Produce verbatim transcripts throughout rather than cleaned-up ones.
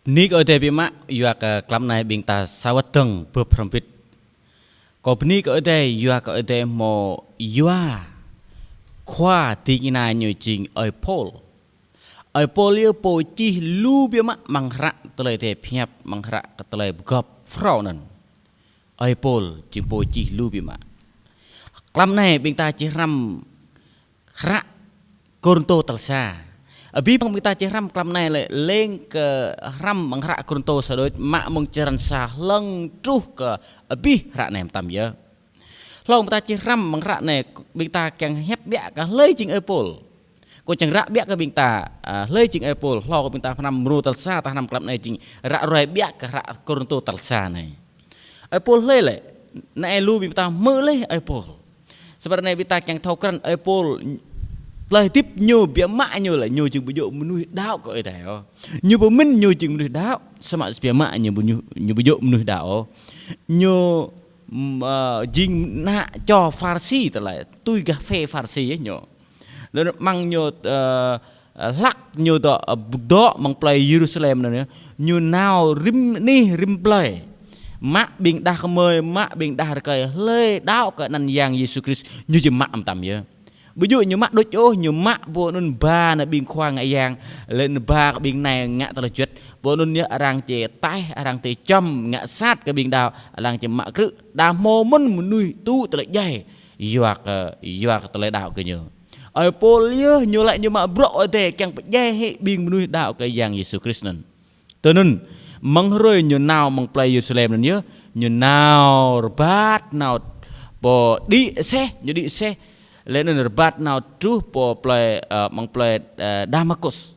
Bơni kơ Ơi Adai biă mă, yua kơ klăm anai ƀing ta sa wơ̆t dơ̆ng bưp hrŏm bit. Kâo bơni kơ Ơi Adai, yua kơ Ơi Adai hmâo yua khua ding kơna ñu jing ơi Pôl. Ơi Pôl yơh pô čih lu biă mă amăng hră tơlơi Ơi Adai pơhiăp, amăng hră kơ tơlơi pơgop phrâo anŭn. Ơi Pôl jing pô čih lu biă mă. Klăm anai ƀing ta čih hrăm hră Kôrintô tal sa. Abih bang ƀing ta čih hrăm klăm anai lĕ leng kơ hrăm amăng hră Kôrintô sa đôč, mă mơ̆ng črăn sa hlŏng truh kơ abih hră anai mơtam yơh. Hlŏng ƀing ta čih hrăm amăng hră anai, ƀing ta kiăng hiăp biă kơ hlơi jing ơi Pôl. Kâo čang ră biă kơ ƀing ta, a, hlơi jing ơi Pôl, hlŏng kơ ƀing ta hrăm mrô tal sa, ta hrăm klăm anai jing ră ruai biă kơ hră Kôrintô tal sa anai. Ơi Pôl hlơi lĕ, anai lu ƀing ta hmư̆ laih ơi Pôl. Samơ̆ ră anai ƀing ta kiăng thâo krăn ơi Pôl, tơlơi hơdip ñu biă mă ñu lĕ, ñu jing ƀu djơ̆ mơnuih đaŏ kơ Ơi Adai ôh. Ñu pơmĭn ñu jing mơnuih đaŏ, samơ̆ biă mă ñu ƀu ñu, ñu ƀu djơ̆ mơnuih đaŏ ôh. Ñu, ưm, ơ, jing ană čô Pharisi tơlơi, tui gah phe Pharisi yơh ñu. Laih anŭn mơ̆ng ñu, ơ, ơ, hlak ñu dŏ, ơ, dŏ amăng plơi Yêrusalem anŭn yơh, ñu nao rĭm anih rĭm plơi. Mă ƀing đah kơmơi, mă ƀing đah rơkơi, hlơi đaŏ kơ anăn Yang Yêsu Krist, ñu či mă mơtam yơh. Ƀu djơ̆ ñu mă đôč ôh, ñu mă pô anŭn ba nao ƀing khua ngă yang, laih anŭn ba kơ ƀing anai ngă tơlơi juăt. Pô anŭn yơh arăng či taih, arăng či čăm, ngă sat kơ ƀing đaŏ, arăng či mă krư̆, đa hmâo mơ̆n mơnuih tŭ tơlơi djai. Yua kơ, yua kơ tơlơi đaŏ kơ ñu. Ơi Pôl yơh ñu laĭ ñu mă bruă Ơi Adai kiăng pơdjai hĭ ƀing mơnuih đaŏ kơ Yang Yêsu Krist anŭn. Tui anŭn, mơ̆ng hrơi ñu nao mơ̆ng plơi Yêrusalem anŭn yơh, ñu nao rơbat nao pơ đĭ aseh, ñu đĭ aseh. Laih anŭn rơbat nao truh pơ plơi, ơ, mơ̆ng plơi, ơ, Damaskus.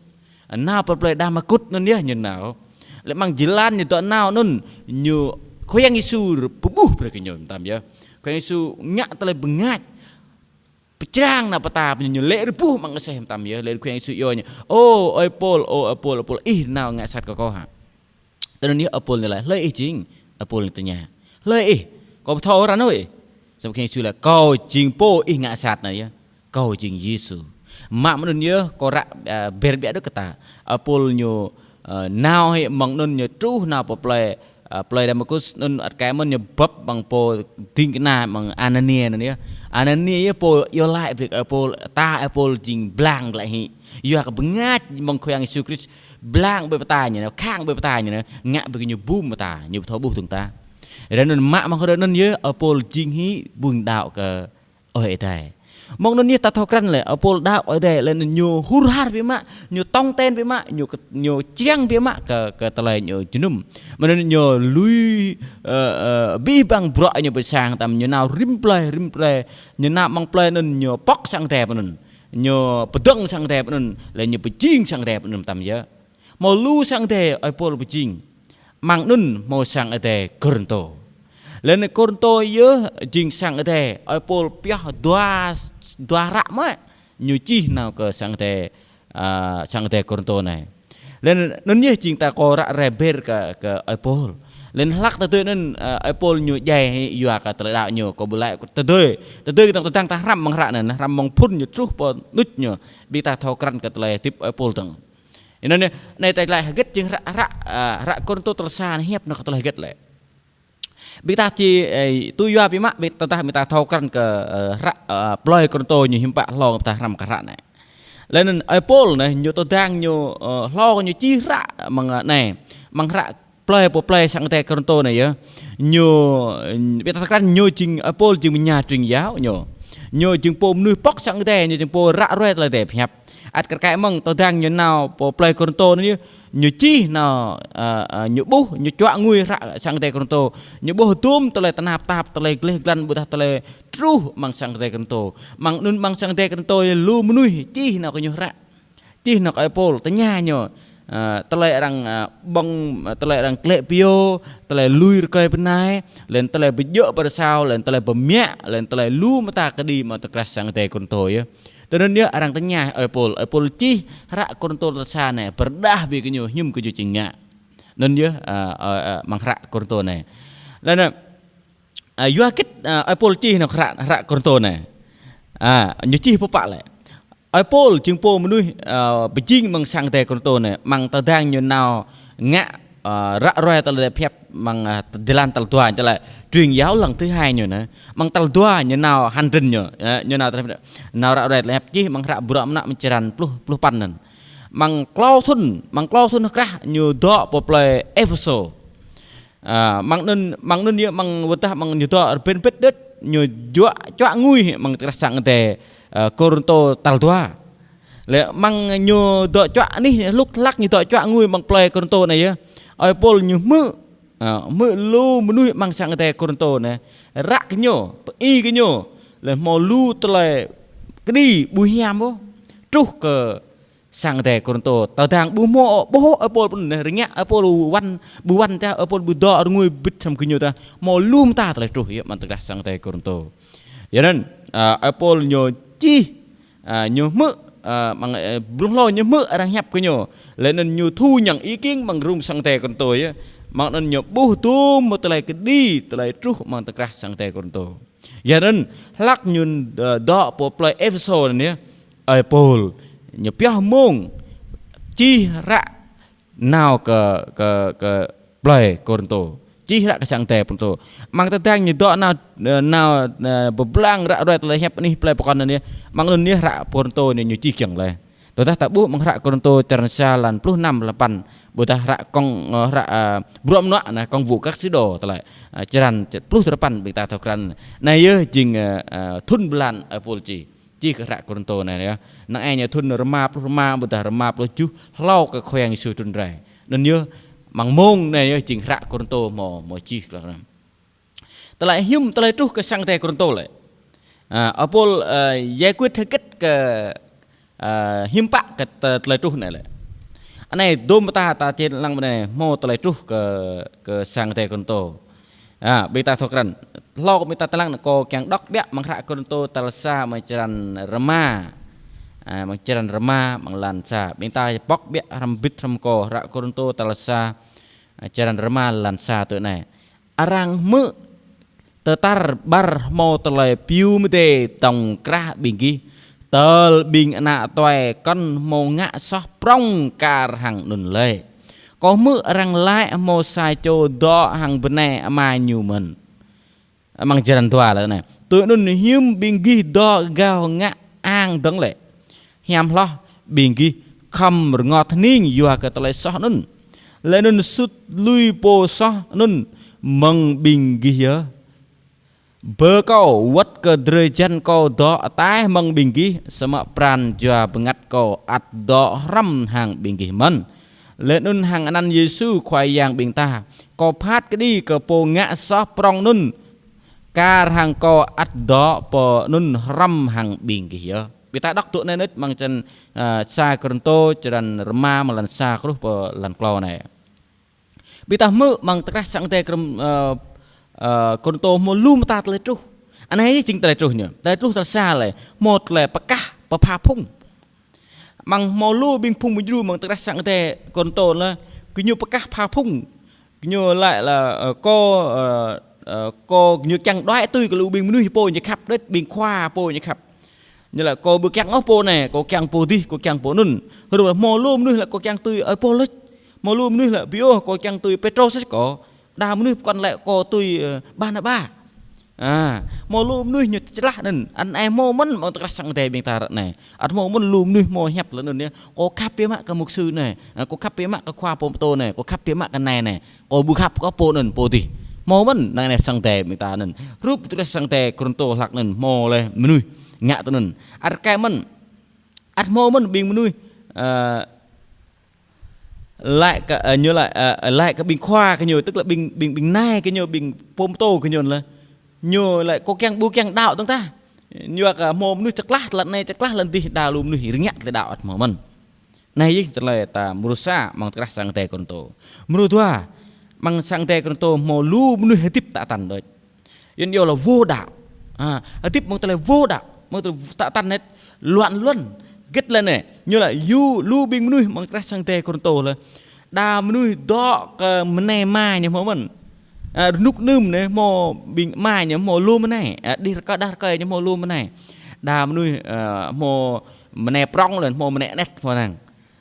Nao pơ plơi Damaskus anŭn yơh ñu nao. Laih amăng jơlan ñu dŏ nao anŭn, ñu Khua Yang Yêsu pơƀuh brơi kơ ñu mơtam yơh. Khua Yang Yêsu ngă tơlơi bơngač. Pơčrang nao pơtă pơ ñu, ñu lĕ rơbuh amăng aseh mơtam yơh, laih Khua Yang Yêsu iâu ñu: "Ơ, ơi Pôl, ơ, ơi Pôl, ơi Pôl, ih nao ngă sat kơ kâo hă?" Tui anŭn yơh ơi Pôl ñu laĭ: "Hlơi ih jing?" Ơi Pôl ñu tơña: "Hlơi ih? Kâo ƀu thâo ră anai ôh." Samơ̆ Khua Yang Yêsu laĭ: "Kâo jing pô ih ngă sat anai yơh. Kâo jing Yêsu." Mă mơ̆ng anŭn yơh kâo ră, ơ, ber biă đôč kơ ta. Ơi Pôl ñu, ơ, nao hĭ mơ̆ng anŭn ñu truh nao pơ plơi, ơ, plơi Damaskus anŭn ăt kơ mơ̆n ñu bưp amăng pô ding kơna amăng Anania anŭn yơh. Anania yơh pô iâu laĭ brơi kơ ơi Pôl, ta ơi Pôl jing blang glaĭ hĭ. Yua kơ bơngač mơ̆ng Khua Yang Yêsu Krist blang ƀơi mơta ñu anai, khăng ƀơi mơta ñu anai, ngă brơi kơ ñu bum mơta, ñu ƀu thâo ƀuh dơ̆ng tah. Ră anŭn mă mơ̆ng hrơi anŭn yơh, ơi Pôl jing hĭ ƀing đaŏ kơ Ơi Adai. Mơ̆ng anŭn yơh ta thâo krăn lĕ, ơ, Pôl đaŏ Ơi Adai, laih anŭn ñu hur har biă mă, ñu tong ten biă mă, ñu kơ-, ñu črang biă mă kơ, kơ tơlơi ñu jơnum. Mơ̆ng anŭn ñu lui, ơ, ơ, abih bang bruă ñu pơ sang mơtam, ñu nao rĭm plơi, rĭm plơi, ñu nao amăng plơi anŭn ñu pŏk sang Ơi Adai pơ anŭn. Ñu pơdơ̆ng sang Ơi Adai pơ anŭn, laih ñu pơjing sang Ơi Adai pơ anŭn mơtam yơh. Hmâo lu sang Ơi Adai ơi Pôl pơjing. Amăng anŭn hmâo sang Ơi Adai Kôrintô. Laih anŭn Kôrintô yơh jing sang Ơi Adai ơi Pôl pioh dua, dua hră mơ̆ ñu čih nao kơ sang Ơi Adai, a, sang Ơi Adai Kôrintô anai. Laih anŭn yơh jing ta kơ ră ruai ber kơ, kơ ơi Pôl. Laih anŭn hlak tơdơi anŭn, a, ơi Pôl ñu djai hĭ yua kơ tơlơi đaŏ ñu, kâo ƀu laĭ tơdơi. Tơdơi tơdang, tơdang ta hrăm amăng hră anai, hrăm mơ̆ng phŭn ñu truh pơ đôč ñu. Ƀing ta thâo krăn kơ tơlơi hơdip ơi Pôl dơ̆ng. Anŭn yơh, anai ta laĭ hơget jing hră, hră, a, hră Kôrintô tal sa anai hiăp nao kơ tơlơi hơget lĕ. Ƀing ta či, ơ, tui yua biă mă, ƀing ta, ƀing ta thâo krăn kơ, ơ, hră, ơ, plơi Kôrintô ñu hiư̆m pă hlâo ta hrăm kơ hră anai. Laih anŭn ơi Pôl anai, ñu tơdang ñu, ơ, hlâo ñu čih hră amăng anai, amăng hră plơi pô plơi sang Ơi Adai Kôrintô anai yơh. Ñu, ơ, ƀing ta thâo krăn ñu jing, ơi Pôl jing mơña truyền giáo ñu. Ñu jing pô mơnuih pŏk sang Ơi Adai, ñu jing pô ră ruai tơlơi Ơi Adai pơhiăp. Ăt kar kaĭ mơ̆ng tơdang ñu nao pơ plơi Kôrintô anŭn yơh, ñu čih nao, ơ, ơ, ñu ƀuh, ñu čuă ngui hră sang Ơi Adai Kôrintô. Ñu ƀuh hơdôm tơlơi tơnap tap, tơlơi gleh glan, ƀôdah tơlơi truh amăng sang Ơi Adai Kôrintô. Amăng anŭn amăng sang Ơi Adai Kôrintô yơh lu mơnuih čih nao kơ ñu hră. Čih nao kơ ơi Pôl, tơña ñu, ơ, tơlơi arăng, ơ, ƀơ̆ng, ơ, tơlơi arăng klĕ pio, tơlơi lui rơkơi bơnai, laih anŭn tơlơi pơjơ̆ pơrơsao, laih anŭn tơlơi pơmiă, laih anŭn tơlơi lu mơta kơđi mơ̆ng tơkrah sang Ơi Adai Kôrintô yơh. Tui anŭn yơh arăng tơña ơi Pôl, ơi Pôl čih hră Kôrintô tal sa anai, pơrơđah brơi kơ ñu, hiư̆m kơ ñu či ngă. Anŭn yơh, ơ, ơ, ơ, amăng hră Kôrintô anai. Laih anŭn, ơ, yua hơget, ơ, ơi Pôl čih nao hră, hră Kôrintô anai. A, ñu čih pơpă lĕ. Ơi Pôl jing pô mơnuih, ơ, pơjing amăng sang Ơi Adai Kôrintô anai, amăng tơdang ñu nao, ngă, ơ, ră ruai tơlơi hiăp amăng, ơ, jơlan tal dua, tơlơi truyền giáo lần thứ hai ñu anai. Amăng tal dua ñu nao hăn drin ñu, ơ, ñu nao tơlơi, nao ră ruai tơlơi hiăp čih amăng hră Bruă Mơnuă mơ̆ng črăn pluh, pluh păn anŭn. Amăng klâo thŭn, amăng klâo thŭn krah ñu dŏ pơ plơi Êphêsô. Ơ, amăng anŭn, amăng anŭn yơh, amăng wơ̆t dah amăng ñu dŏ rơbên bĭt đĕt, ñu juă čuă ngui amăng tơkrah sang Ơi Adai, ơ, Kôrintô tal dua. Lĕ amăng ñu dŏ čuă anih, hlŭk hlăk ñu dŏ čuă ngui amăng plơi Kôrintô anai yơh. Ơi Pôl ñu hmư̆, ơ, hmư̆ lu mơnuih amăng sang Ơi Adai Kôrintô anai, ră kơ ñu, pơi kơ ñu, lĕ hmâo lu tơlơi kơđi ƀu hiam ôh truh kơ sang Ơi Adai Kôrintô. Tơdang ƀu hmâo ôh, ƀuh ôh ơi Pôl pơ anŭn anai, rơngiă ơi Pôl wăn, ƀu wăn tah, ơi Pôl ƀu dŏ rơngui bĭt hăm gơñu tah, hmâo lu mơta tơlơi truh yơh amăng tơkrah sang Ơi Adai Kôrintô. Yua anŭn, ơ, ơi Pôl ñu čih, ơ, ñu hmư̆, ơ, amăng, ơ, blung hlâo ñu hmư̆ arăng hiăp kơ ñu. Lĕ anŭn ñu thu nhận ý kiến amăng rŭng sang Ơi Adai Kôrintô yơh. Amăng anŭn ñu ƀuh dôm mơ̆ tơlơi kơđi, tơlơi truh amăng tơkrah sang Ơi Adai Kôrintô. Yua anŭn, hlăk ñu, ơ, dŏ pơ plơi Êphêsô anŭn yơh, ơi Pôl ñu pioh mông čih hră nao kơ, kơ, kơ plơi Kôrintô. Čih hră kơ sang Ơi Adai Kôrintô. Amăng tơdang ñu dŏ nao, ơ, nao, ơ, pơblang ră ruai tơlơi hiăp anih plơi pơkŏn anŭn yơh. Amăng anŭn yơh hră Kôrintô anai ñu čih giŏng laih. Tơdah ta ƀuh amăng hră Kôrintô črăn sa, lan pluh năm, lan păn, ƀôdah hră công, ơ, hră, ơ, Bruă Mơnuă anai, Công vụ các sứ đồ tơlơi, ơ, črăn pluh duapăn ƀing ta thâo krăn. Anai yơh jing, ơ, ơ, thŭn blan ơi Pôl čih, čih kơ hră Kôrintô anai yơh. Năng ai ñu thŭn rơma pluh rơma ƀôdah rơma pluh tơjuh hlâo kơ Khua Yang Yêsu trŭn rai. Anŭn yơh amăng mông anai yơh jing hră Kôrintô hmâo, hmâo čih kơ Tơlơi hiư̆m tơlơi truh kơ sang Ơi Adai Kôrintô lĕ. Ơ, ơi Pôl, ơ, giải quyết hơget kơ, ơ, hiư̆m pă kơ tơ-, tơlơi truh anai lĕ. Anai dôm ta, ta čih lăng anai hmâo tơlơi truh kơ, kơ sang Ơi Adai Kôrintô. Ơ, ƀing ta thâo krăn. Hlâo kơ ƀing ta lăng anai kâo kiăng đŏk ƀiă amăng hră Kôrintô tal sa amăng črăn rơma. Ơ, amăng črăn rơma, amăng lan sa. Ƀing ta pŏk ƀiă hrŏm bĭt hrŏm kâo hră Kôrintô tal sa, ơ, črăn rơma lan sa tui anai. Arăng hmư̆ tơtar ƀar hmâo tơlơi piu mơdê tŏng krah ƀing gih, tơl ƀing ană tuai kŏn hmâo ngă soh prŏng kar hăng anŭn lĕ. Kâo hmư̆ arăng laĭ hmâo sa čô dŏ hăng bơnai ama ñu mơ̆n. Amăng črăn dua lĕ anai. Tui anŭn hiư̆m ƀing gih dŏ gao ngă ang dơ̆ng lĕ. Hiam hloh ƀing gih khŏm rơngot hơning yua kơ tơlơi soh anŭn. Lĕ anŭn sut lui pô soh anŭn mơ̆ng ƀing gih yơh. Bơ kâo wơ̆t kơ drơi jăn kâo dŏ ataih mơ̆ng ƀing gih, samơ̆ pran jua bơngăt kâo ăt dŏ hrŏm hăng ƀing gih mơ̆n. Lĕ anŭn hăng anăn Yêsu Khua Yang ƀing ta, kâo phat kơđi kơ pô ngă soh prŏng anŭn, kar hăng kâo ăt dŏ pơ anŭn hrŏm hăng ƀing gih yơh. Ƀing ta đŏk tui anai nơ̆t amăng črăn, ơ, sa Kôrintô, črăn rơma mơ̆ng lan sa truh pơ lan klâo anai. Ƀing ta hmư̆ amăng tơkrah sang Ơi Adai Kôrân-, ơ, ơ, Kôrintô hmâo lu mơta tơlơi truh. Anai jing tơlơi truh ñu. Tơlơi truh tal sa lĕ, hmâo tơlơi pơkah pơpha phung. Amăng hmâo lu ƀing phung mơdjru amăng tơkrah sang Ơi Adai Kôrintô lĕ, gơñu pơkah pha phung. Gơñu laĭ lĕ, ơ, kâo, ơ, ơ, kâo gơñu kiăng đuaĭ tui kơ lu ƀing mơnuih pô ñu khăp đĕč, ƀing khua pô ñu khăp. Ñu laĭ kâo ƀu kiăng ôh pô anai, kâo kiăng pô adih, kâo kiăng pô anŭn. Hrup hmâo lu mơnuih laĭ kâo kiăng tui ơi Pôl đĕč. Hmâo lu mơnuih laĭ ƀiă ôh kâo kiăng tui Pêtrôs đĕč kâo. Đa mơnuih pơkŏn laĭ kâo tui, ơ, Barnaba. Ơ, hmâo lu mơnuih ñu čơlah anŭn, anai hmâo mơ̆n amăng tơkrah sang Ơi Adai ƀing ta ră anai. Ăt hmâo mơ̆n lu mơnuih hmâo hiăp lĕ anŭn yơh. Kâo khăp biă mă kơ mục sư anai, ơ, kâo khăp biă mă kơ khua pô pơtô anai, kâo khăp biă mă kơ anai anai. Kâo ƀu khăp kơ pô anŭn, pô adih. Hmâo mơ̆n, năng anai sang Ơi Adai ƀing ta anŭn. Hrup tơkrah sang Ơi Adai Kôrintô hlăk anŭn, hmâo lĕ mơnuih ngă tui anŭn. Ăt kơ mơ̆n, ăt hmâo mơ̆n ƀing mơnuih, ơ, laĭ kơ, ơ, ñu laĭ, ơ, laĭ kơ ƀing khua kơ ñu, tức là ƀing, ƀing, ƀing nai kơ ñu, ƀing pô pơtô kơ ñu lĕ. Ñu laĭ kâo kiăng ƀu kiăng đaŏ dơ̆ng tah. Ñu kơ hmâo mơnuih čơklah, tơlơi anai čơklah, tơlơi adih, đa lu mơnuih rơngiă tơlơi đaŏ ăt hmâo mơ̆n. Anai jing tơlơi ta mrô sa amăng tơkrah sang Ơi Adai Kôrintô. Mrô dua, amăng sang Ơi Adai Kôrintô hmâo lu mơnuih hơdip tă tăn đôč. Yuan iâu là vô đạo. Ơ, hơdip amăng tơlơi vô đạo, amăng tơlơi tă tăn nĕt, loạn luân. Hơget lĕ anai, ñu laĭ yu lu ƀing mơnuih amăng tơkrah sang Ơi Adai Kôrintô lĕ. Đa mơnuih dŏ kơ bơnai ama ñu hmâo mơ̆n. Ơ, rơnŭk nưm anai hmâo ƀing ama ñu hmâo lu bơnai. Ơ, đih rơkơi, đah rơkơi ñu hmâo lu bơnai. Đa mơnuih, ơ, hmâo bơnai prŏng lĕ, hmâo bơnai anet hmâo năng.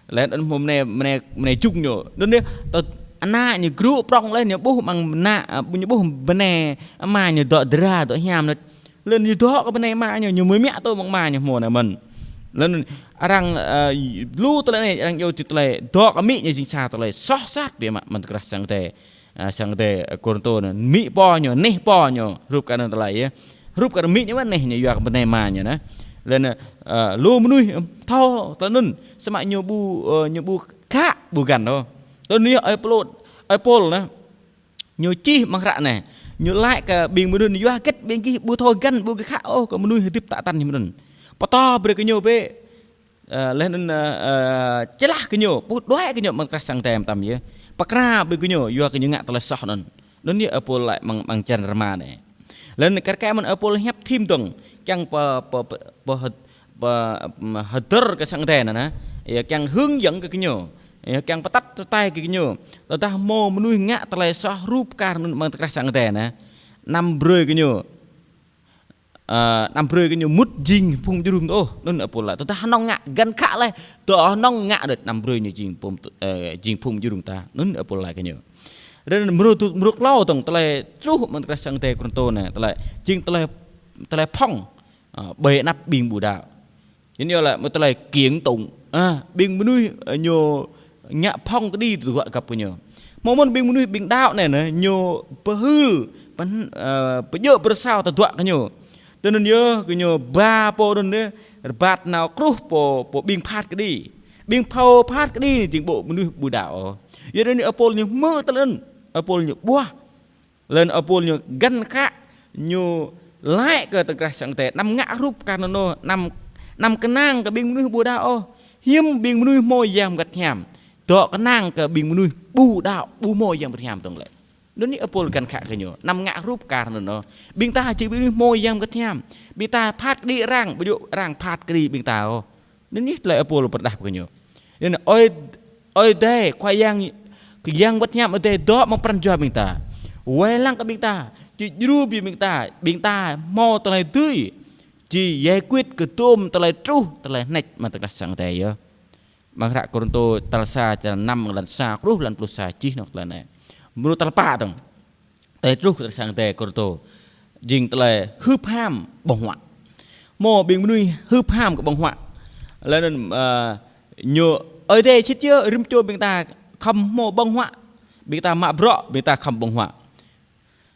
Laih anŭn hmâo mơnai, mơnai, mơnai jŭng ñu. Anŭn yơh, tơ ană ñu gru prŏng laih ñu ƀuh amăng ană, a, ñu ƀuh bơnai ama ñu dŏ dra, dŏ hiam anŭn. Laih ñu dŏ kơ bơnai ama ñu, ñu mơ̆ mă tŭ amăng ama ñu hmâo anai mơ̆n. Laih anŭn arăng, a, lu tơlơi anai, arăng yua tui tơlơi dŏ kơ amĭ ñu jing sa tơlơi soh sat biă mă amăng tơkrah sang Ơi Adai. A, sang Ơi Adai, a, Kôrintô anai, amĭ pô ñu, neh pô ñu, hrup kơ anŭn tơlơi yơh. Hrup kơ amĭ ñu mơ̆n neh ñu yua kơ bơnai ama ñu anai. Laih anŭn, a, lu mơnuih, ưm, thâo tơlơi anŭn, samơ̆ ñu ƀu, ơ, ñu ƀu khă, ƀu găn ôh. Tơlơi anŭn yơh ơi Pôl, ơi Pôl anai, ñu čih amăng hră anai. Ñu laĭ kơ ƀing mơnuih anai yua hơget ƀing gih ƀu thâo găn, ƀu gih khă ôh kơ mơnuih hơdip tă tăn ñu mơ̆n. Pơtô brơi kơ ñu bĕ. Ơ, laih anŭn, ơ, ơ, čơlah kơ ñu, pơđuaĭ kơ ñu amăng tơkrah sang Ơi Adai mơtam yơh. Pơkra brơi kơ ñu, yua kơ ñu ngă tơlơi soh anŭn. Anŭn yơh ơi Pôl laĭ amăng, amăng črăn rơma anai. Laih anŭn kar kaĭ mơ̆n ơi Pôl hiăp thim dơ̆ng, kiăng pơ, pơ, pơ, pơ hơd-, pơ, ưm, hơdơr kơ sang Ơi Adai anŭn, anai. Yơh kiăng hưng yơ̆ng kơ, kơ ñu. Yơh kiăng pơtăt rơtai kơ, kơ ñu. Tơdah hmâo mơnuih ngă tơlơi soh hrup kar anŭn amăng tơkrah sang Ơi Adai anai. Anăm brơi kơ ñu. Ơ, anăm brơi kơ ñu mŭt jing phung djru ôh, anŭn ơi Pôl laĭ. Tơdah hơnơ̆ng ngă găn khă laih, tơdah hơnơ̆ng ngă đôč anăm brơi ñu jing phung, ơ, jing phung djru ta, anŭn ơi Pôl laĭ kơ ñu. Ră anŭn mrô tŭ-, mrô klâo dơ̆ng tơlơi truh amăng tơkrah sang Ơi Adai Kôrintô anai, tơlơi, jing tơlơi, tơlơi phŏng, ơ, ƀơi anăp ƀing ƀu đaŏ. Anŭn yơh laĭ mơ̆ tơlơi kiêng tŭng. A, ƀing mơnuih, ơ, ñu ngă phŏng kơđi tơdruă găp kơ ñu. Hmâo mơ̆n ƀing mơnuih ƀing đaŏ anai, anai, ñu pơhưl, pơhn-, ơ, pơdjơ̆ pơrơsao tơdruă kơ ñu. Tui anŭn yơh, kơ ñu ba pô anŭn yơh, rơbat nao kruh pô, pô ƀing phat kơđi. Ƀing pô phat kơđi anai jing ƀô̆ mơnuih ƀu đaŏ. Yua anŭn ơi Pôl ñu hmư̆ tơlơi anŭn, ơi Pôl ñu ƀuah. Laih anŭn ơi Pôl ñu găn khă, ñu laĭ kơ tơkrah sang Ơi Adai, anăm ngă hrup kar anŭn ôh, anăm, anăm kơnang kơ ƀing mơnuih ƀu đaŏ ôh. Hiư̆m ƀing mơnuih hmâo Yang Bơngăt Hiam dŏ kơnang kơ ƀing mơnuih ƀu đaŏ, ƀu hmâo Yang Bơngăt Hiam dơ̆ng lĕ. Anŭn yơh ơi Pôl găn khă kơ ñu, anăm ngă hrup kar anŭn ôh. Ƀing ta jing ƀing mơnuih hmâo Yang Bơngăt Hiam, ƀing ta phat kơđi arăng, ƀu djơ̆ arăng phat kơđi ƀing ta ôh. Anŭn yơh tơlơi ơi Pôl pơrơđah kơ ñu. Anŭn ơi, Ơi Adai, Khua Yang, Yang Bơngăt Hiam Ơi Adai dŏ amăng pran jua ƀing ta. Wai lăng kơ ƀing ta, či djru brơi ƀing ta, ƀing ta hmâo tơlơi dưi, či giải quyết kơ tôm tơlơi truh, tơlơi hnĕč amăng tơkrah sang Ơi Adai yơh. Amăng hră Kôrintô tal sa, črăn năm, lăn sa truh lăn pluh sa čih anŏ tơlơi anai. Mrô tal pă dơ̆ng. Tơlơi truh kơ tơkrah sang Ơi Adai Kôrintô. Jing tơlơi hưp ham ƀơ̆ng huă. Hmâo ƀing mơnuih hưp ham kơ ƀơ̆ng huă. Laih anŭn, ơ, ñu Ơi Adai sĭt yơh rĭm čô ƀing ta khŏm hmâo ƀơ̆ng huă. Ƀing ta mă bruă, ƀing ta khŏm ƀơ̆ng huă.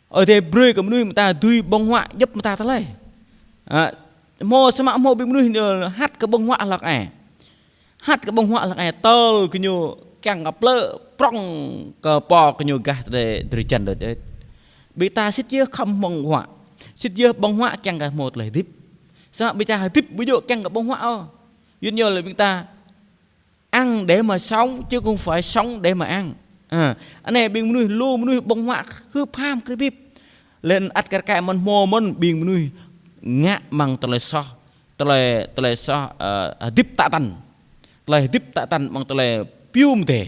Ơi Adai brơi kơ mơnuih ƀing ta dưi ƀơ̆ng huă djŏp mơta tơlơi. A, hmâo samơ̆ hmâo ƀing mơnuih ñu hăt kơ ƀơ̆ng huă hlăk ai. Hăt kơ ƀơ̆ng huă hlăk ai tơl kơ ñu kiăng kơ plơ̆ prŏng kơ pô kơ ñu gah tơlơi drơi jăn đôč. Ƀing ta sĭt yơh khŏm ƀơ̆ng huă. Sĭt yơh ƀơ̆ng huă kiăng kơ hmâo tơlơi hơdip. Samơ̆ ƀing ta hơdip ƀu djơ̆ kiăng kơ ƀơ̆ng huă ôh. Yua anŭn yơh lĕ ƀing ta ăn để mà sống, chứ không phải sống để mà ăn. A, anai ƀing mơnuih, lu mơnuih ƀơ̆ng huă hưp ham krip bip. Laih anŭn ăt kar kaĭ mơ̆n hmâo mơ̆n ƀing mơnuih ngă amăng tơlơi soh, tơlơi, tơlơi soh, ơ, hơdip tă tăn. Tơlơi hơdip tă tăn amăng tơlơi piu mơdê.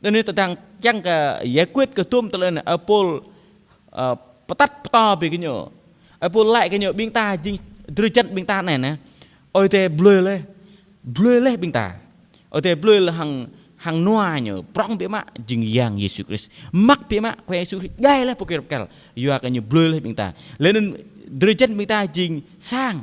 Anŭn yơh tơdang čang kơ giải quyết kơ tôm tơlơi anai, ơ, Pôl, ơ, pơtăt pơtô brơi kơ ñu. Ơ, Pôl laĭ kơ ñu ƀing ta jing drơi jăn ƀing ta anai nă. Ơi Adai blơi laih, blơi laih ƀing ta. Ơi Adai blơi laih hăng, hăng nua ñu, prŏng biă mă jing Yang Yêsu Krist. Mơak biă mă Khua Yang Yêsu Krist djai laih pơkơyâo rơkăl. Yua kơ ñu blơi laih ƀing ta. Laih anŭn drơi jăn ƀing ta jing sang,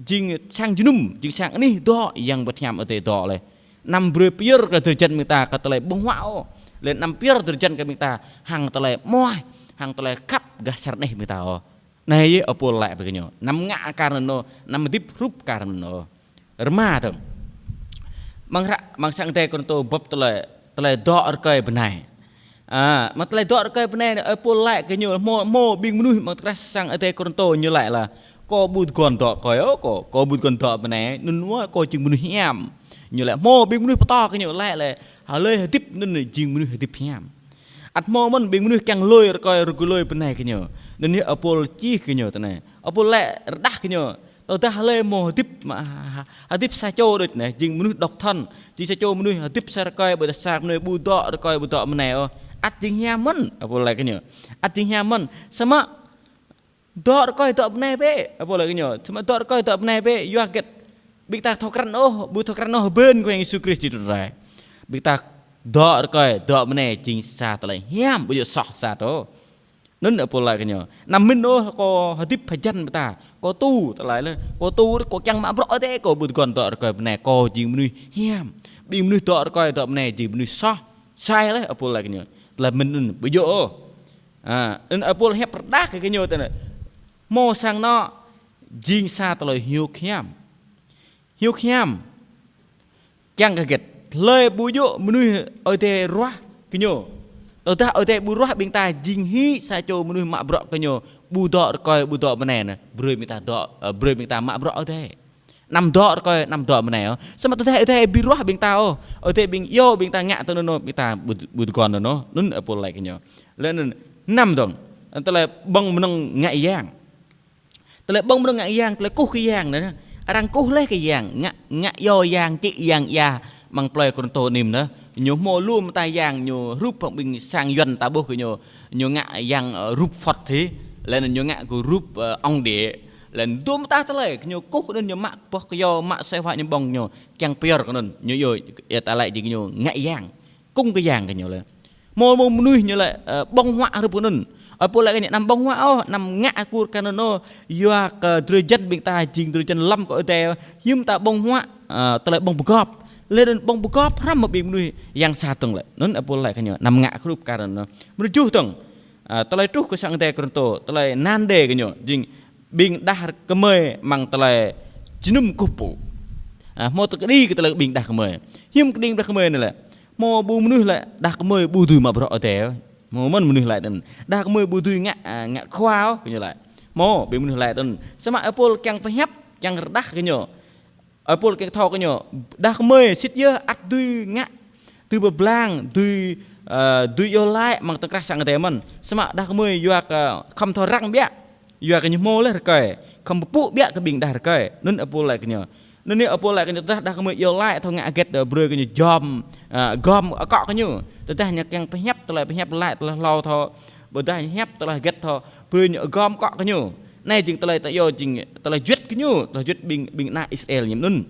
jing sang jơnum, jing sang anih dŏ Yang Bơngăt Hiam Ơi Adai dŏ laih. Anăm brơi pơyơr kơ drơi jăn ƀing ta kơ tơlơi ƀơ̆ng huă ôh. Laih anăm pơyơr drơi jăn kơ ƀing ta hăng tơlơi mơai, hăng tơlơi khăp gah čar anih ƀing ta ôh. Anai yơh ơi Pôl laĭ brơi kơ ñu. Anăm ngă kar anŭn ôh, anăm hơdip hrup kar anŭn ôh. Rơma dơ̆ng. Amăng hră, amăng sang Ơi Adai Kôrintô bưp tơlơi, tơlơi dŏ rơkơi bơnai. A, amăng tơlơi dŏ rơkơi bơnai anai, ơi Pôl laĭ kơ ñu, hmâo, hmâo ƀing mơnuih amăng tơkrah sang Ơi Adai Kôrintô ñu laĭ lah, kâo ƀu tơguan dŏ rơkơi ôh, kâo, kâo ƀu tơguan dŏ bơnai, anŭn wơ̆t kâo jing mơnuih hiam. Ñu laĭ, hmâo ƀing mơnuih pơtô kơ ñu laĭ lĕ, hlơi hơdip anŭn jing mơnuih hơdip hiam. Ăt hmâo mơ̆n ƀing mơnuih kiăng lui rơkơi, rơkơi lui bơnai kơ ñu. Anŭn yơh ơi Pôl čih kơ ñu tui anai. Ơi Pôl laĭ rơđah kơ ñu. Tơdah hlơi hmâo hơdip mă, ha-, ha-, hơdip sa čô đôč anai, jing mơnuih độc thân, jing sa čô mơnuih hơdip sa rơkơi, ƀôdah sa mơnuih ƀu dŏ rơkơi, ƀu dŏ bơnai ôh. Ăt jing hiam mơ̆n, ơi Pôl laĭ kơ ñu. Ăt jing hiam mơ̆n. Samơ̆ dŏ rơkơi dŏ bơnai bĕ, ơi Pôl laĭ kơ ñu. Samơ̆ dŏ rơkơi dŏ bơnai bĕ, yua hơget? Ƀing ta thâo krăn ôh, ƀu thâo krăn ôh, hơbơn Khua Yang Yêsu Krist či trŭn rai. Ƀing ta dŏ rơkơi, dŏ bơnai jing sa tơlơi hiam, ƀu djơ̆ soh sa tơ. Anŭn ơi Pôl laĭ kơ ñu. Anăm mĭn ôh kâo hơdip hơjăn ƀing ta. Kâo tu tơlơi lĕ. Kâo tu, kâo kiăng mă bruă Ơi Adai, kâo ƀu tơguan dŏ rơkơi bơnai, kâo jing mơnuih hiam. Ƀing mơnuih dŏ rơkơi dŏ bơnai jing mơnuih soh. Sai lĕ ơi Pôl laĭ kơ ñu. Tơlơi mĭn anŭn ƀu djơ̆ ôh. A, anŭn ơi Pôl hiăp rơđah kơ ñu tơ anai. Hmâo sang anŏ jing sa tơlơi hiôk hiam. Hiôk hiam. Kiăng kơ hơget? Hlơi ƀu djơ̆ mơnuih Ơi Adai ruah kơ ñu. Tơdah Ơi Adai ƀu ruah ƀing ta jing hĭ sa čô mơnuih mă bruă kơ ñu, ƀu dŏ rơkơi, ƀu dŏ bơnai anai. Brơi ƀing ta dŏ, ơ, brơi ƀing ta mă bruă Ơi Adai. Anăm dŏ rơkơi, anăm dŏ bơnai ôh. Samơ̆ tơdah Ơi Adai ƀu ruah ƀing ta ôh, Ơi Adai ƀing iâu ƀing ta ngă tui anŭn, ƀing ta ƀu, ƀu tơguan tui anŭn. Anŭn ơi Pôl laĭ kơ ñu. Lĕ anŭn năm dơ̆ng. Tơlơi ƀơ̆ng mơnơ̆ng ngă yang. Tơlơi ƀơ̆ng mơnơ̆ng ngă yang, tơlơi kơkuh kơ yang anai. Arăng kơkuh laih kơ yang, ngă, ngă iâu yang, čĭ yang ia, amăng plơi Kôrintô anai. Ñu hmâo lu mơta yang, ñu rup hăng ƀing sang Yuan ta ƀuh kơ ñu, ñu ngă yang, ơ, rup Phật hĭ, lĕ anŭn ñu ngă kơ rup, ơ, ông địa, lĕ anŭn dôm mơta tơlơi, kơ ñu kơkuh anŭn ñu mă boh kơyâo, mă soi hua ñu ƀơ̆ng ñu, kiăng pơyơr kơ anŭn, ñu iâu, ia ta laĭ jing ñu ngă yang. Kơkuh kơ yang kơ ñu lĕ. Hmâo, hmâo mơnuih ñu lĕ, ơ, ƀơ̆ng huă rup kơ anŭn. Ơi Pôl laĭ kơ ñu anăm ƀơ̆ng huă ôh, anăm ngă kơ kar anŭn ôh. Yua kơ drơi jăn ƀing ta jing drơi jăn lăm kơ Ơi Adai, hiư̆m ta ƀơ̆ng huă, ơ, tơlơi ƀơ̆ng pơgop. Lĕ anŭn ƀơ̆ng pơgop hrăm mơ̆ ƀing mơnuih yang sa tơ̆ng lĕ. Anŭn ơi Pôl laĭ kơ ñu anăm ngă rup kar anŭn. Mrô tơjuh dơ̆ng. Ơ, tơlơi truh kơ sang Ơi Adai Kôrintô, tơlơi nan đề kơ ñu jing ƀing đah kơmơi amăng tơlơi jơnum kơkuh pơpŭ. A, hmâo tơlơi kơđi kơ tơlơi ƀing đah kơmơi. Hiư̆m kơđi đah kơmơi anai lĕ. Hmâo ƀu mơnuih lĕ đah kơmơi ƀu dưi mă bruă Ơi Adai. Hmâo mơ̆n mơnuih laĭ anŭn. Đah kơmơi ƀu dưi ngă, a, ngă khua ôh, kơ ñu laĭ. Hmâo ƀing mơnuih laĭ anŭn. Samơ̆ ơi Pôl kiăng pơhiăp, kiăng rơđah kơ ñu. Ơi Pôl kiăng thâo kơ ñu. Đah kơmơi sĭt yơh ăt dưi ngă, dưi pơblang, dưi, ơ, dưi iâu laĭ amăng tơkrah sang Ơi Adai mơ̆n. Samơ̆ đah kơmơi yua kơ khŏm thâo răng biă. Yua kơ ñu hmâo laih rơkơi. Khŏm pơpŭ biă kơ ƀing đah rơkơi. Anŭn ơi Pôl laĭ kơ ñu. Anŭn yơh ơi Pôl laĭ kơ ñu tơdah đah kơmơi iâu laĭ thâo ngă hơget, ơ, brơi kơ ñu jom, ơ, gom akŏ kơ ñu. Tơdah ñu kiăng pơhiăp tơlơi pơhiăp laĭ tơlơi hlâo thâo. Ƀôdah ñu hiăp tơlơi hơget thâo brơi ñu gom akŏ kơ ñu. Anai jing tơlơi ta iâu jing tơlơi juăt kơ ñu, tơlơi juăt ƀing, ƀing ană Israel ñu anŭn.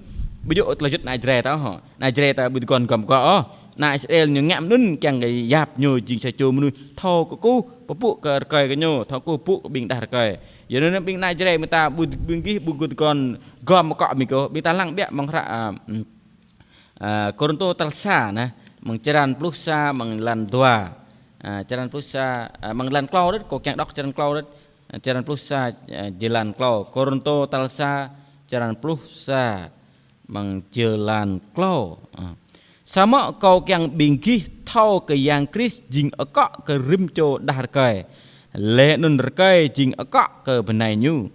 Ƀu djơ̆ tơlơi juăt ană Jrai ta hŏ. Ană Jrai ta ƀu tơguan gom akŏ ôh. Ană Israel ñu ngă anŭn kiăng kơ yap ñu jing sa čô mơnuih thâo kơkuh pơpŭ kơ rơkơi kơ ñu, thâo kơkuh pơpŭ kơ ƀing đah rơkơi. Yua anŭn ƀing ană Jrai mơta ƀu, ƀing gih ƀu tơguan gom akŏ ƀing gih ôh, ƀing ta lăng biă amăng hră, a, ưm, a, Kôrintô tal sa anai, amăng črăn pluh sa, amăng lan dua. A, črăn pluh sa, a, amăng lan klâo đôč, kâo kiăng đŏk črăn klâo đôč. A, črăn pluh sa, a, jơlan klâo. Kôrintô tal sa, črăn pluh sa, amăng jơlan klâo. A. Samơ̆ kâo kiăng ƀing gih thâo kơ Yang Krist jing akŏ kơ rĭm čô đah rơkơi. Laih anŭn rơkơi jing akŏ kơ bơnai ñu.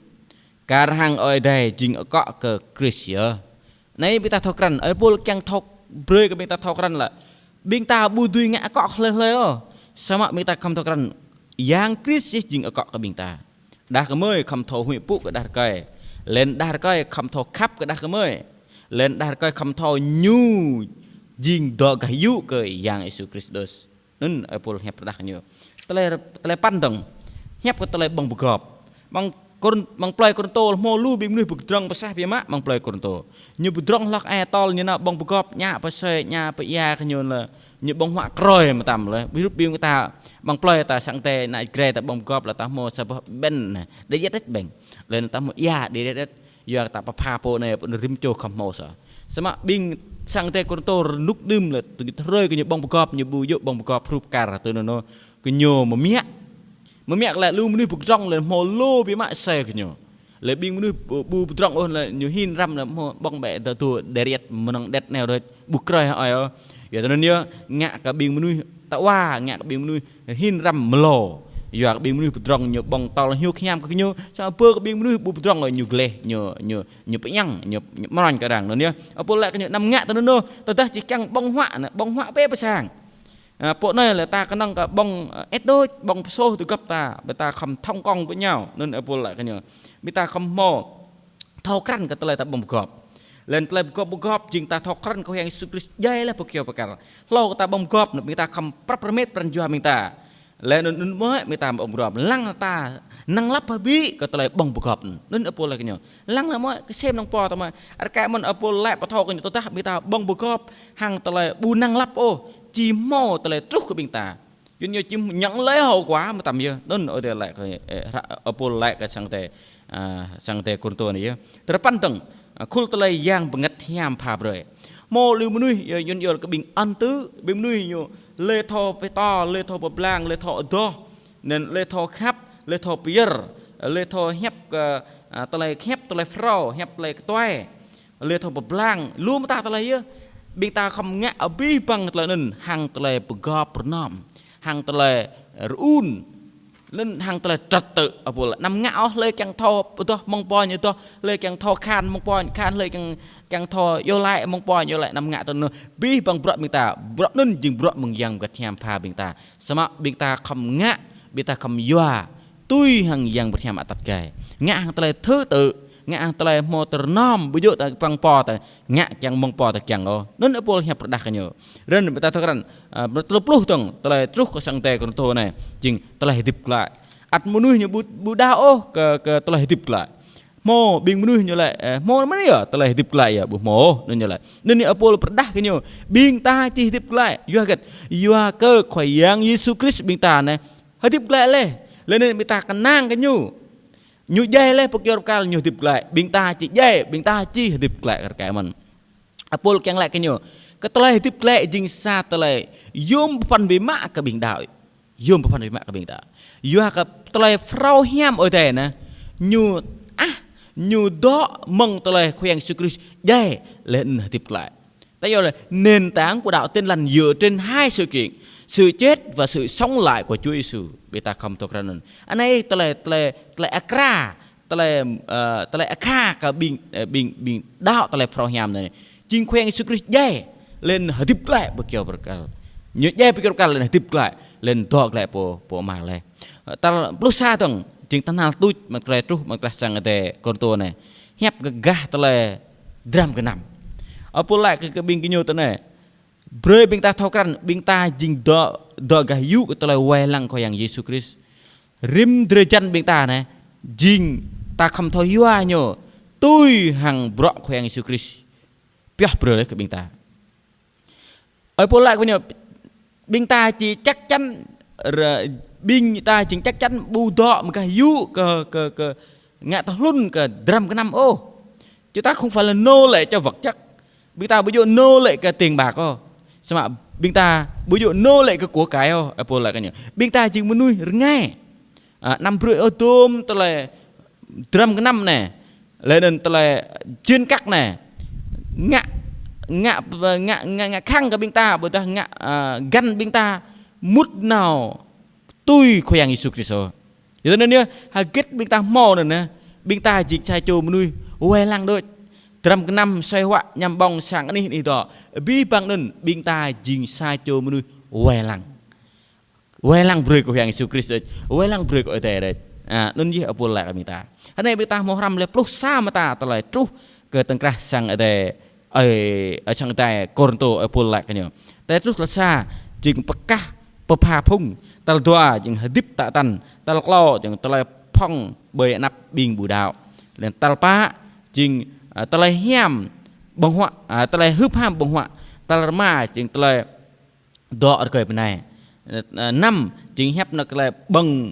Kar hăng Ơi Adai jing akŏ kơ Krist yơh. Anai ƀing ta thâo krăn, ơi Pôl kiăng thâo brơi kơ ƀing ta thâo krăn lĕ. Ƀing ta ƀu dưi ngă akŏ hlơi hlơi ôh. Samơ̆ ƀing ta khŏm thâo krăn. Yang Krist yơh jing akŏ kơ ƀing ta. Đah kơmơi khŏm thâo huĭ pŭ kơ đah rơkơi. Laih anŭn đah rơkơi khŏm thâo khăp kơ đah kơmơi. Laih anŭn đah rơkơi khŏm thâo ñu jing dŏ gah yŭ kơ Yang Yêsu Kristus. Anŭn ơi Pôl hiăp rơđah kơ ñu. Tơlơi, tơlơi păn dơ̆ng. Hiăp kơ tơlơi ƀơ̆ng pơgop. Amăng Kôrin-, amăng plơi Kôrintô hmâo lu ƀing mơnuih pơdrŏng pơsah biă mă amăng plơi Kôrintô. Ñu pơdrŏng hloh ai tơl ñu nao ƀơ̆ng pơgop, ñă pơsơi, ñă pơia kơ ñu lĕ. Ñu ƀơ̆ng huă krơi mơtam lĕ. Ƀu djơ̆ ƀing ta, amăng plơi ta sang Ơi Adai, ană Jrai ta ƀơ̆ng pơgop lĕ ta hmâo sa boh ƀĕn anai. Đĕ yet đĕt ƀĕng. Laih anŭn ta hmâo ia đĕ yet đĕt. Yua ta pơpha pô anai pơ anŭn rĭm čô khŏm hmâo sa. Samơ̆ ƀing sang Ơi Adai Kôrintô rơnŭk đưm lĕ, tơl ñu tơhrơi kơ ñu ƀơ̆ng pơgop, ñu ƀu djơ̆ ƀơ̆ng pơgop hrup kar tui anŭn. Kơ ñu mơmiă. Mơmiă lĕ lu mơnuih pơdrŏng lĕ hmâo lu biă mă asơi kơ ñu. Lĕ ƀing mơnuih ƀu, ƀu pơdrŏng ôh lĕ ñu hin răm lĕ hmâo ƀơ̆ng bĕ dơ̆ tui đĕ yet mơnơ̆ng đĕt anai đôč ƀu krơi ôh. Yua tui anŭn yơh ngă kơ ƀing mơnuih tơwa, ngă kơ ƀing mơnuih hin răm mlâo. Yua kơ ƀing mơnuih pơdrŏng ñu ƀơ̆ng tơl hiôk hiam kơ ñu, samơ̆ bơ kơ ƀing mơnuih ƀu pơdrŏng ñu gleh, ñu, ñu, ñu pơñăng, ñu, ñu mơñăng kơ arăng anŭn yơh. Ơ Pôl laĭ kơ ñu anăm ngă tui anŭn ôh, tơdah či kiăng ƀơ̆ng huă, anai ƀơ̆ng huă bĕ pơ sang. A, pô anai lĕ ta kơnơ̆ng kơ ƀơ̆ng, ơ, ĕt đôč, ƀơ̆ng pơsôh tơ gŏp ta, ƀing ta khŏm thông công với nhau, anŭn ơ Pôl laĭ kơ ñu. Ƀing ta khŏm hmâo thâo krăn kơ tơlơi ta ƀơ̆ng pơgop. Laih anŭn tơlơi pơgop pơgop jing ta thâo krăn kơ Yang Yêsu Krist djai laih pơ kyâo pơkăl. Hlâo kơ ta ƀơ̆ng pơgop, anŭn ƀing ta khŏm prăp rơmet pran jua ƀing ta. Laih anŭn anŭn mơ̆ ƀing ta ƀơ̆ng pơgop. Lăng ta năng lăp hơbĭ kơ tơlơi ƀơ̆ng pơgop. Anŭn Apôl laĭ kơ ñu. Lăng nao mơ̆, kơsem năng pô ta mơ̆. Rơkơi mơ̆n Apôl laĭ pơthâo kơ ñu tơdah ƀing ta ƀơ̆ng pơgop hăng tơlơi ƀu năng lăp ôh. Či hmâo tơlơi truh kơ ƀing ta. Yua ñu či ñăng lĕ hậu quả mơtam yơh. Anŭn Ơi Adai laĭ kơ, ơ, Apôl laĭ kơ sang tê, a, sang tê Kôrintô anai yơh. Tơrơpăn dơ̆ng, a, khul tơlơi Yang Bơngăt Hiam pha brơi. Hmâo lu mơnuih, ơ, yua ñu kơ ƀing ân tứ, ƀing mơnuih ñu lĕ thâo pơtô, lĕ thâo pơblang, lĕ thâo adoh, anŭn lĕ thâo khăp, lĕ thâo pơyơr, lĕ thâo hiăp kơ, a, tơlơi khăp, tơlơi phrâo, hiăp tơlơi kơtuai. Lĕ thâo pơblang, lu mơta tơlơi yơh. Ƀing ta khŏm ngă abih bang tơlơi anŭn hăng tơlơi pơgop pơrơnôm, hăng tơlơi rơun, lĕ hăng tơlơi trật tự, Apôl. Anăm ngă ôh, hlơi kiăng thâo adoh mơ̆ng pô ñu adoh, hlơi kiăng thâo khan mơ̆ng pô ñu khan, hlơi kiăng, kiăng thâo iâu laĭ mơ̆ng pô ñu iâu laĭ, anăm ngă tơlơi anŭn. Abih bang bruă ƀing ta, bruă anŭn jing bruă mơ̆ng Yang Bơngăt Hiam pha ƀing ta. Samơ̆ ƀing ta khŏm ngă, ƀing ta khŏm yua tui hăng Yang Bơngăt Hiam atăt gai. Ngă hăng tơlơi thứ tự, ngă hăng tơlơi hmâo tơrơnôm, ƀu djơ̆ ta păng pô ta, ngă kiăng mơ̆ng pô ta kiăng ôh. Anŭn Apôl hiăp pơrơđah kơ ñu. Rơ̆n ƀing ta thâo krăn, a, tơlơi pluh dơ̆ng, tơlơi truh kơ sang tê Kôrintô anai, jing tơlơi hơdip glaĭ. Ăt mơnuih ñu ƀu, ƀu đaŏ ôh kơ, kơ tơlơi hơdip glaĭ. Hmâo ƀing mơnuih ñu laĭ, ơ, hmâo mơ̆n yơh tơlơi hơdip glaĭ yơh, ƀu hmâo ôh, anŭn ñu laĭ. Anŭn ñu Apôl pơrơđah kơ ñu, ƀing ta či hơdip glaĭ, yua hơget? Yua kơ Khua Yang Yêsu Krist ƀing ta anai hơdip glaĭ laih. Laih anŭn ƀing ta kơnang kơ ñu. Ñu djai laih pơkyâo pơkăl, ñu hơdip glaĭ. Ƀing ta či djai, ƀing ta či hơdip glaĭ kơ rơkơi mơ̆n. Apôl kiăng laĭ kơ ñu, kơ tơlơi hơdip glaĭ jing sa tơlơi yôm pơphan biă mă kơ ƀing đaŏ. Yôm pơphan biă mă kơ ƀing đaŏ. Yua kơ tơlơi phrâo hiam Ơi Adai anai, ñu, a, ñu dŏ mơ̆ng tơlơi Khua Yang Yêsu Krist djai laih anŭn hơdip glaĭ. Ta yơh lĕ nền tảng của đạo Tin Lành dựa trên hai sự kiện, sự chết và sự sống lại của Chúa Giêsu. Ƀing ta khŏm thâo krăn anŭn. Anai tơlơi, tơlơi, tơlơi akra, tơlơi, ơ, tơlơi akha kơ ƀing, ơ, ƀing, ƀing đaŏ tơlơi phrâo hiam anai. Jing Khua Yang Yêsu Krist djai, laih anŭn hơdip glaĭ pơkyâo pơkăl. Ñu djai pơkyâo pơkăl laih anŭn hơdip glaĭ, laih anŭn dŏ glaĭ pơ, pơ Ama laih. Ơ, tal pluh sa dơ̆ng, jing tơhnal tuč mơ̆ng tơlơi truh mơ̆ng tơlơi sang tê Kôrintô anai. Hiăp gah tơlơi dram gơnam. Apôl laĭ kơ, kơ ƀing gơñu tui anai. Brơi ƀing ta thâo krăn, ƀing ta jing dŏ, dŏ gah yŭ kơ tơlơi wai lăng Khua Yang Yêsu Krist. Rĭm drơi jăn ƀing ta anai, jing ta khŏm thâo yua ñu, tui hăng bruă Khua Yang Yêsu Krist pioh brơi laih kơ ƀing ta. Ơi Apôl laĭ kơ ñu, ƀing ta či chắc chắn, rơ-, ƀing ta jing chắc chắn ƀu dŏ mơ̆ng gah yŭ kơ, kơ, kơ ngă tơhlŭn kơ dram gơnam ôh. Chúng ta không phải là nô lệ cho vật chất. Ƀing ta ƀu djơ̆ nô lệ kơ tiền bạc ôh. Samơ̆ ƀing ta ƀu djơ̆ nô lệ kơ của cải ôh. Apôl laĭ kơ ñu. Ƀing ta jing mơnuih rơngai. A, anăm brơi ôh dôm tơlơi dram gơnam anai. Laih anŭn tơlơi jên kăk anai. Ngă, ngă, ngă, ngă, ngă khăng kơ ƀing ta, ƀôdah ngă, a, găn ƀing ta mŭt nao tui Khua Yang Yêsu Krist. Yua anŭn yơh, hơget ƀing ta hmâo anŭn yơh, ƀing ta jing sa čô mơnuih wai lăng đôč. Dram gơnam, soi huă, ñăm ƀơ̆ng, sang anih anih dŏ. Abih bang anŭn, ƀing ta jing sa čô mơnuih wai lăng. Wai lăng brơi kơ Khua Yang Yêsu Krist đôč, wai lăng brơi kơ Ơi Adai đôč. A, anŭn yơh Apôl laĭ kơ ƀing ta. Hơnai ƀing ta hmâo hrăm lĕ pluh sa mơta tơlơi truh kơ tơ̆ng krah sang Ơi Adai, ơi, ơi sang Ơi Adai Kôrintô, Apôl laĭ kơ ñu. Tơlơi truh tal sa, jing pơkah pơpha phung. Tal dua, jing hơdip tă tăn. Tal klâo, jing tơlơi phŏng ƀơi anăp ƀing ƀu đaŏ. Laih tal pă, jing, a, tơlơi hiam ƀơ̆ng huă, a, tơlơi hưp ham ƀơ̆ng huă. Tal rơma, jing tơlơi dŏ rơgơi bơnai. Ơ, năm, jing hiăp nao kơ tơlơi ƀơ̆ng,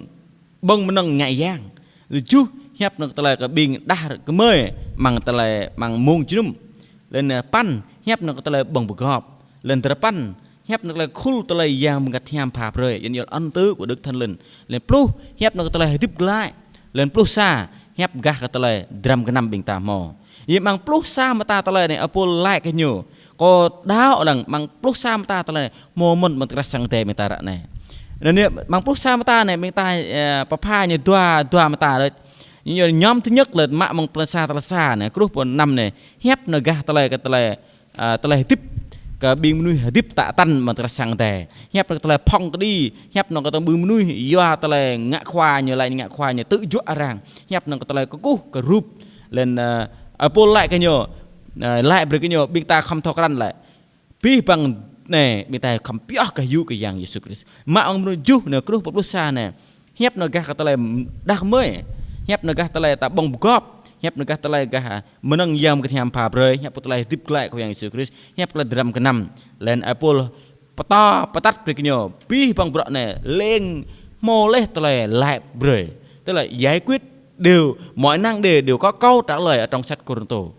ƀơ̆ng mơnơ̆ng ngă yang. Tơjuh, hiăp nao kơ tơlơi kơ ƀing đah kơmơi, amăng tơlơi, amăng mông jơnum. Laih anŭn, ơ, păn, hiăp nao kơ tơlơi ƀơ̆ng pơgop. Laih anŭn, dơrơpăn, hiăp nao kơ tơlơi khul tơlơi Yang Bơngăt Hiam pha brơi, yơh yơh ân tứ của Đức Thánh Linh. Laih anŭn pluh, hiăp nao kơ tơlơi hơdip glaĭ. Laih anŭn pluh sa, hiăp gah kơ tơlơi dram gơnam ƀing ta hmâo. Yơh amăng pluh sa mơta tơlơi anai Apôl laĭ kơ ñu. Kâo đaŏ lăng amăng pluh sa mơta tơlơi anai hmâo mơ̆n amăng tơkrah sang Ơi Adai ƀing ta ră anai. Anŭn yơh amăng pluh sa mơta anai ƀing ta, ơ, pơpha ñu dua, dua mơta đôč. Ñu, ñu nhóm thứ nhất lĕ mă amăng pluh sa tal sa anai, truh pơ năm anai. Hiăp nao gah tơlơi kơ tơlơi a, tơlơi hơdip kơ ƀing mơnuih hơdip tă tăn amăng tơkrah sang Ơi Adai. Hiăp nao kơ tơlơi phŏng kơđi, hiăp nao kơ tơlơi ƀing mơnuih yua tơlơi ngă khua ñu, laĭ ngă khua ñu tơjuă arăng. Hiăp nao kơ tơlơi kơkuh kơ rup. Laih anŭn, a, Apôl laĭ kơ ñu, a, laĭ brơi kơ ñu, ƀing ta khŏm thâo krăn laĭ. Abih bang anai, ƀing ta khŏm pioh gah yŭ kơ Yang Yêsu Krist. Mă amăng mơnuih tơjuh anai, truh pơ pluh sa anai. Hiăp anŭn gah kơ tơlơi đah kơmơi. Hiăp anŭn gah tơlơi ta ƀơ̆ng pơgop. Hiăp anŭn gah tơlơi gah, a, mơnơ̆ng Yang Bơngăt Hiam pha brơi. Hiăp kơ tơlơi hơdip glaĭ kơ Yang Yêsu Krist. Hiăp kơ tơlơi dram gơnam. Laih anŭn Ơi Pôl pơtô, pơtăt brơi kơ ñu. Abih bang bruă anai, lêng hmâo laih tơlơi laĭ brơi. Tơlơi giải quyết đều, mọi năng đề đều có câu trả lời ở trong sách Cô-rinh-tô.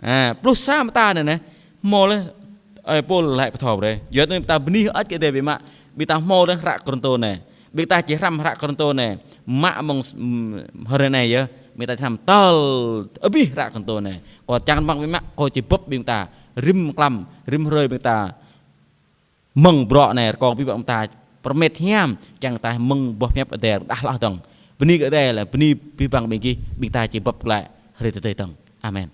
A, pluh sa mơta anai neh, hmâo laih Ơi Pôl laĭ pơthâo brơi. Yua anŭn ƀing ta bơni hơơč kơ Ơi Adai biă mă, ƀing ta hmâo laih hră Kôrintô anai. Ƀing ta či hrăm hră Kôrintô anai, mă mơ̆ng s-, ừm, hrơi anai yơh, ƀing ta či hrăm tơl abih hră Kôrintô anai. Kâo čang rơmang biă mă, kâo či bưp ƀing ta, rĭm mlam, rĭm hrơi ƀing ta mơ̆ng bruă anai, rơkâo abih bang ƀing ta pơrơmet hiam, čang ta mơ̆ng boh hiăp Ơi Adai đah hloh dơ̆ng. Bơni kơ Ơi Adai laih, bơni abih bang ƀing gih, ƀing ta či bưp glaĭ hrơi tơdơi dơ̆ng. Amen.